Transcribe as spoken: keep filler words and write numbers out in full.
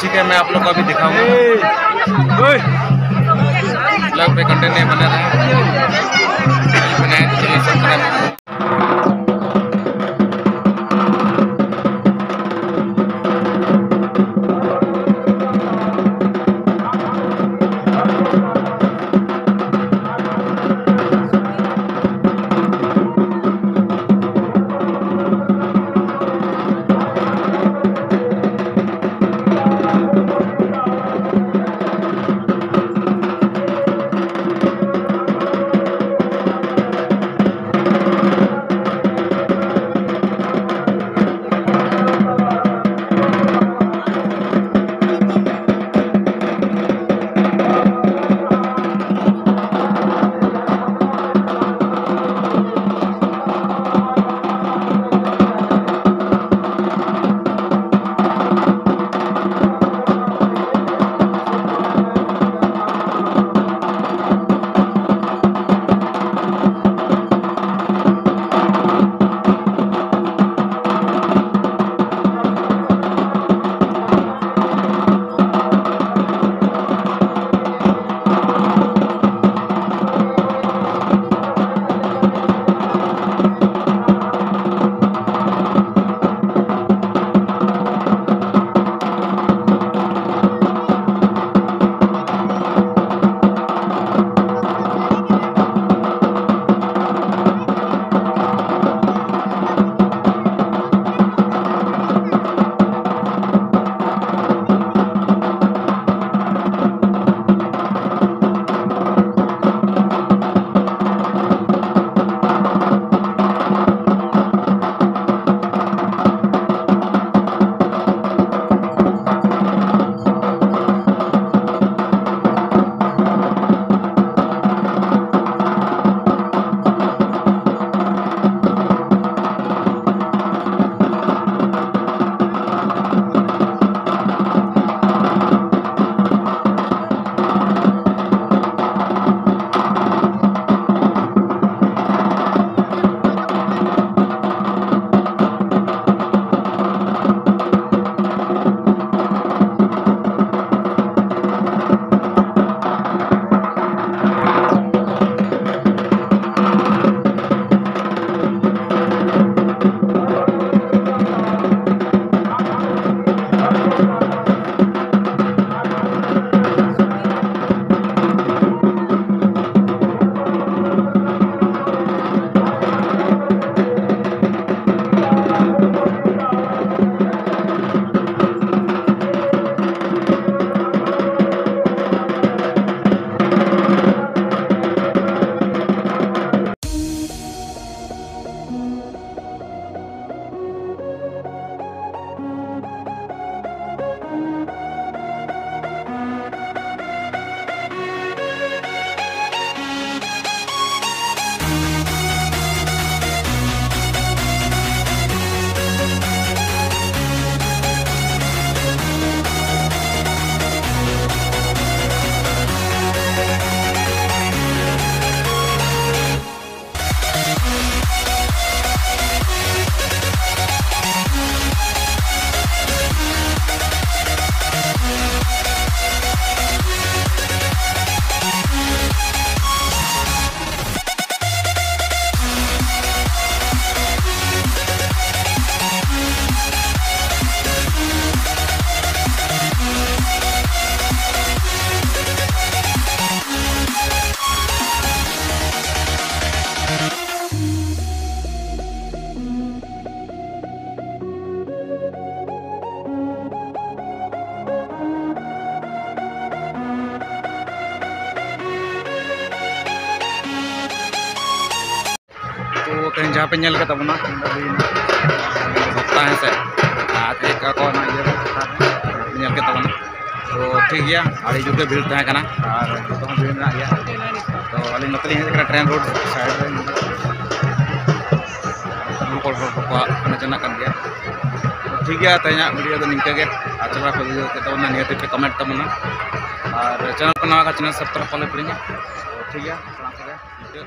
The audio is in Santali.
ठीक है, मैं आप लोग को अभी दिखाऊंगा। ब्लॉग पे कंटिन्यू बने रहे। ᱛᱮᱦᱮᱧ ᱡᱟᱦᱟᱸ ᱯᱮ ᱧᱮᱞ ᱠᱮᱫ ᱛᱟᱵᱚᱱᱟ, ᱵᱷᱚᱠᱛᱟ, ᱦᱮᱸ ᱥᱮ, ᱟᱨ ᱪᱮᱫ ᱞᱮᱠᱟ ᱠᱚ ᱚᱱᱟ ᱤᱭᱟᱹ ᱨᱮ ᱯᱮ ᱧᱮᱞ ᱠᱮᱫ ᱛᱟᱵᱚᱱᱟ᱾ ᱛᱚ ᱴᱷᱤᱠ ᱜᱮᱭᱟ, ᱟᱹᱰᱤ ᱡᱳᱨ ᱜᱮ ᱵᱷᱤᱲ ᱛᱟᱦᱮᱸ ᱠᱟᱱᱟ᱾ ᱟᱨ ᱱᱤᱛᱚᱜ ᱦᱚᱸ ᱵᱷᱤᱲ ᱢᱮᱱᱟᱜ ᱜᱮᱭᱟ᱾ ᱛᱚ ᱟᱹᱞᱤᱧ ᱱᱚᱛᱮ ᱞᱤᱧ ᱦᱮᱡ ᱠᱟᱱᱟ ᱴᱨᱮᱱ ᱨᱳᱰ ᱥᱟᱭᱤᱰ ᱨᱮ᱾ ᱦᱚᱲ ᱦᱚᱲ ᱠᱚ ᱦᱟᱸᱜ ᱠᱚ ᱪᱟᱞᱟᱜ ᱠᱟᱱ ᱜᱮᱭᱟ᱾ ᱛᱚ ᱴᱷᱤᱠ ᱜᱮᱭᱟ, ᱛᱮᱦᱮᱧᱟᱜ ᱵᱷᱤᱰᱤᱭᱳ ᱫᱚ ᱱᱤᱝᱠᱟᱹ ᱜᱮ᱾ ᱟᱨ ᱪᱮᱫ ᱞᱮᱠᱟ ᱯᱮ ᱵᱩᱡᱷᱟᱹᱣ ᱠᱮᱫ ᱛᱟᱵᱚᱱᱟ, ᱱᱤᱦᱟᱹᱛ ᱯᱮ ᱠᱚᱢᱮᱱᱴ ᱛᱟᱵᱚᱱᱟ᱾ ᱟᱨ ᱪᱮᱱᱮᱞ ᱠᱚ ᱱᱟᱣᱟ ᱠᱷᱟᱱ ᱪᱮᱱᱮᱞ ᱥᱟᱵᱥᱠᱨᱟᱭᱤᱵ ᱯᱟᱞᱮ ᱯᱮ ᱦᱤᱲᱤᱧᱟ᱾ ᱛᱚ ᱴᱷᱤᱠ ᱜᱮᱭᱟ, ᱥᱟᱱᱟᱢ ᱠᱚᱜᱮ ᱢᱩᱪᱟᱹᱫ᱾